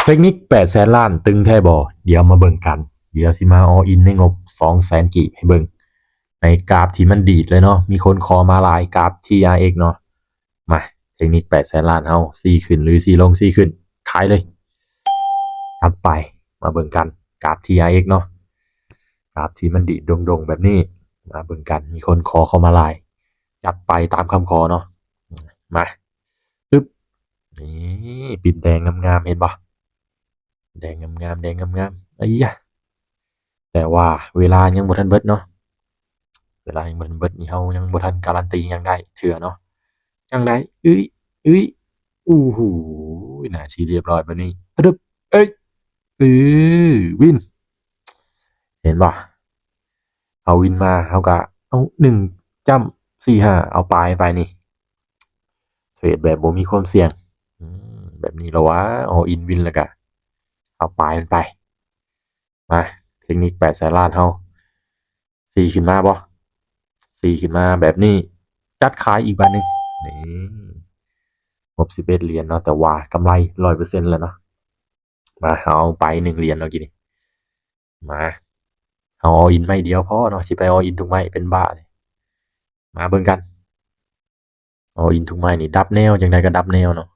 ເທັກນິກແປດແສນລ້ານຕຶງແທ້ບໍ່? ດຽວມາເບິ່ງກັນ. ດຽວຊິມາ all in ໃນງົບສອງແສນກີບໃຫ້ເບິ່ງ ໃນກາບທີ່ມັນດີດເລີຍເນາະ. ມີຄົນຂໍມາຫຼາຍ ກາບ ທີອາເອັກເນາະ. ມາ ເທັກນິກແປດແສນລ້ານເຮົາ ຊີ້ຂຶ້ນຫຼືຊີ້ລົງ? ຊີ້ຂຶ້ນ ຂາຍເລີຍ. ຈັດໄປ. ມາເບິ່ງກັນ ກາບ ທີອາເອັກເນາະ. ກາບທີ່ມັນດີດດົງໆແບບນີ້ ມາເບິ່ງກັນ. ມີຄົນຂໍເຂົ້າມາຫຼາຍ ຈັດໄປຕາມຄຳຂໍເນາະ. ມາ ປຶບ ນີ້ ປິດແດງງາມໆ ເຫັນບໍ່? ແດງງາມໆ ແດງງາມໆ ໄອ້ຢາ. ແຕ່ວ່າເວລາຍັງບໍ່ທັນເບິດເນາະ. ເວລາຍັງບໍ່ທັນເບິດນີ້ ເຮົາຍັງບໍ່ທັນກາລັນຕີຫຍັງໄດ້ເທື່ອເນາະ. ຈັ່ງໃດ? ອຶ້ຍ ອຶ້ຍ ໂອ້ໂຫ ໜ້າຊິລຽບຮ້ອຍບາດນີ້. ຕຶບ ເອີຍ ເອີ ວິນ ເຫັນບໍ່? ເຮົາວິນມາ ເຮົາກະເອົາໜຶ່ງຈ້ຳ ສີ່ຫ້າ ເອົາປາຍໄປນີ້. ເທຣດແບບບໍ່ມີຄວາມສ່ຽງ ອືມ ແບບນີ້ລະຫວາ. all in ວິນ ແລ້ວກະເອົາປາຍມັນໄປ. ມາ ເທັກນິກແປດແສນລ້ານເຮົາ ຊີ້ຂຶ້ນມາບໍ່? ຊີ້ຂຶ້ນມາແບບນີ້ ຈັດຂາຍອີກບາດໜຶ່ງ. ນີ້ ງົບສິບເອັດຫຼຽນເນາະ ແຕ່ວ່າກຳໄລຮ້ອຍເປີເຊັນແລ້ວເນາະ. ມາ ເຮົາເອົາໄປໜຶ່ງຫຼຽນເນາະກີ້ນີ້. ມາ ເຮົາ all in ໄມ້ດຽວພໍເນາະ. ຊິໄປ all in ທຸກໄມ້ເປັນບ້າ. ມາເບິ່ງກັນ all in ທຸກໄມ້ນີ້ດັບແນວ ຈັ່ງໃດກໍດັບແນວເນາະ.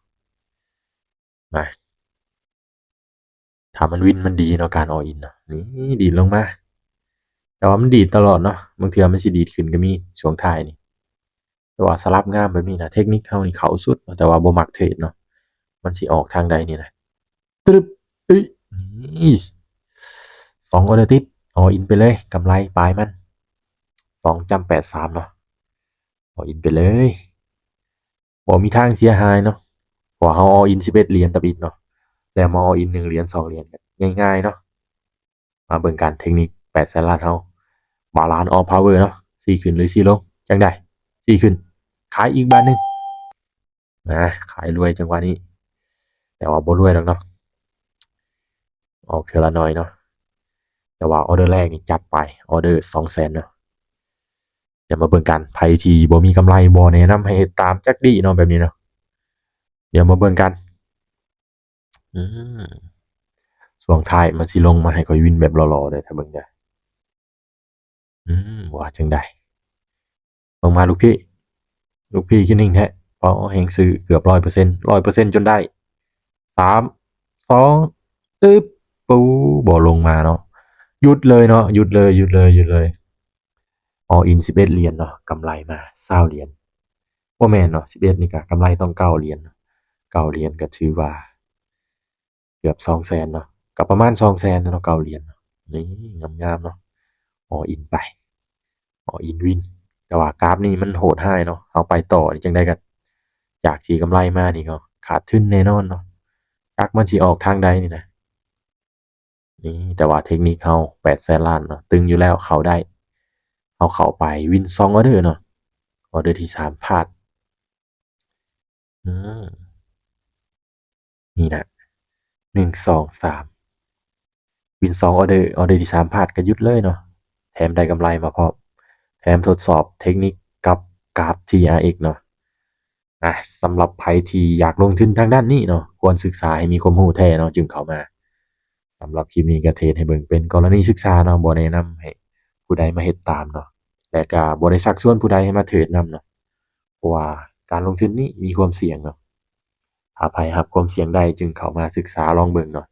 ມາ ຖ້າມັນວິນມັນດີເນາະ ການ all in ເນາະ. ນີ້ ດີດລົງມາ ແຕ່ວ່າມັນດີດຕະຫຼອດເນາະ. ບາງເທື່ອມັນຊິດີດຂຶ້ນກໍມີຊ່ວງທ້າຍນີ້. ແຕ່ວ່າສະຫຼັບງາມແບບນີ້ນະ ເທັກນິກເຮົານີ້ເຂົ້າສຸດເນາະ ແຕ່ວ່າບໍ່ມັກເທຣດເນາະ. ມັນຊິອອກທາງໃດນີ້ນະ. ຕຶບ ເອີຍ ນີ້ ສອງອອເດີຕິດ all in ໄປເລີຍ ກຳໄລປາຍມັນ ສອງຈ້ຳແປດສາມເນາະ. all in ໄປເລີຍ ບໍ່ມີທາງເສຍຫາຍເນາະ ເພາະວ່າເຮົາ all in ສິບເອັດຫຼຽນທຳອິດເນາະ ແລ້ວມາ all in ໜຶ່ງຫຼຽນ ສອງຫຼຽນ ກໍງ່າຍໆເນາະ. ມາເບິ່ງກັນ ເທັກນິກແປດແສນລ້ານເຮົາ Balance of Power ເນາະ. ຊີ້ຂຶ້ນຫຼືຊີ້ລົງ? ຈັ່ງໃດ? ຊີ້ຂຶ້ນ ຂາຍອີກບາດໜຶ່ງ. ນະ ຂາຍລວຍຈັງຫວະນີ້ ແຕ່ວ່າບໍ່ລວຍດອກເນາະ ອອກເທື່ອລະໜ້ອຍເນາະ. ແຕ່ວ່າອອເດີແລກນີ້ຈັດໄປ ອອເດີສອງແສນເນາະ. ດຽວມາເບິ່ງກັນ ໃຜທີ່ບໍ່ມີກຳໄລ ບໍ່ແນະນຳໃຫ້ເຮັດຕາມຈັກດີ້ເນາະ ແບບນີ້ເນາະ. ດຽວມາເບິ່ງກັນ ອືມ ຊ່ວງທ້າຍມັນຊິລົງມາໃຫ້ຂ້ອຍວິນແບບຫຼໍ່ໆເດີ ຖ້າເບິ່ງເດີ. ອືມ ວ່າຈັ່ງໃດ? ເບິ່ງມາລູກພີ່ ລູກພີ່ຄືໜິ່ງແທ້. ເປົ່າ ແຮງຊື້ເກືອບຮ້ອຍເປີເຊັນ ຮ້ອຍເປີເຊັນຈົນໄດ້. ສາມ ສອງ ອຶບ ປູ ບໍ່ລົງມາເນາະ. ຢຸດເລີຍເນາະ ຢຸດເລີຍ ຢຸດເລີຍ ຢຸດເລີຍ. all in ສິບເອັດຫຼຽນເນາະ ກຳໄລມາຊາວຫຼຽນ. ບໍ່ແມ່ນເນາະ ສິບເອັດນີ້ກະກຳໄລຕ້ອງເກົ້າຫຼຽນ. ເກົ້າຫຼຽນກະຖືວ່າ ເກືອບສອງແສນເນາະ ກໍປະມານສອງແສນເນາະ ເກົ້າຫຼຽນເນາະ. ນີ້ ງາມໆເນາະ all in ໄປ all in win. ແຕ່ວ່າກາບນີ້ມັນໂຫດຮ້າຍເນາະ ເຮົາໄປຕໍ່ນີ້ ຈັ່ງໃດກໍ ຈາກທີ່ກຳໄລມານີ້ກໍຂາດທຶນແນ່ນອນເນາະ. ຈັກມັນຊິອອກທາງໃດນີ້ນະ. ນີ້ ແຕ່ວ່າເທັກນິກເຮົາແປດແສນລ້ານເນາະ ຕຶງຢູ່ແລ້ວ ເຂົ້າໄດ້ ເຮົາເຂົ້າໄປ win ສອງອອເດີເນາະ. ອອເດີທີສາມພາດ ອືມ ນີ້ນະ ໜຶ່ງ ສອງ ສາມ win ສອງອອເດີ ອອເດີທີສາມພາດກໍຢຸດເລີຍເນາະ. ແຖມໄດ້ກຳໄລມາພ້ອມ ແຖມທົດສອບເທັກນິກກັບກາບ ທີອາເອັກ ເນາະ. ອ່າ ສຳລັບໃຜທີ່ຢາກລົງທຶນທາງດ້ານນີ້ເນາະ ຄວນສຶກສາໃຫ້ມີຄວາມຮູ້ແທ້ເນາະ ຈຶ່ງເຂົ້າມາ. ສຳລັບຄລິບນີ້ກໍເທດໃຫ້ເບິ່ງເປັນກໍລະນີສຶກສາເນາະ ບໍ່ແນະນຳໃຫ້ຜູ້ໃດມາເຮັດຕາມເນາະ ແລະກໍບໍ່ໄດ້ຊັກຊວນຜູ້ໃດໃຫ້ມາເທດນຳເນາະ ເພາະວ່າການລົງທຶນນີ້ມີຄວາມສ່ຽງເນາະ. ຖ້າໃຜຮັບຄວາມສ່ຽງໄດ້ ຈຶ່ງເຂົ້າມາສຶກສາລອງເບິ່ງເນາະ.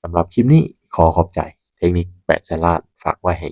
ສຳລັບຄລິບນີ້ຂໍຂອບໃຈ ເທັກນິກແປດແສນລ້ານ ຝາກໄວ້ໃຫ້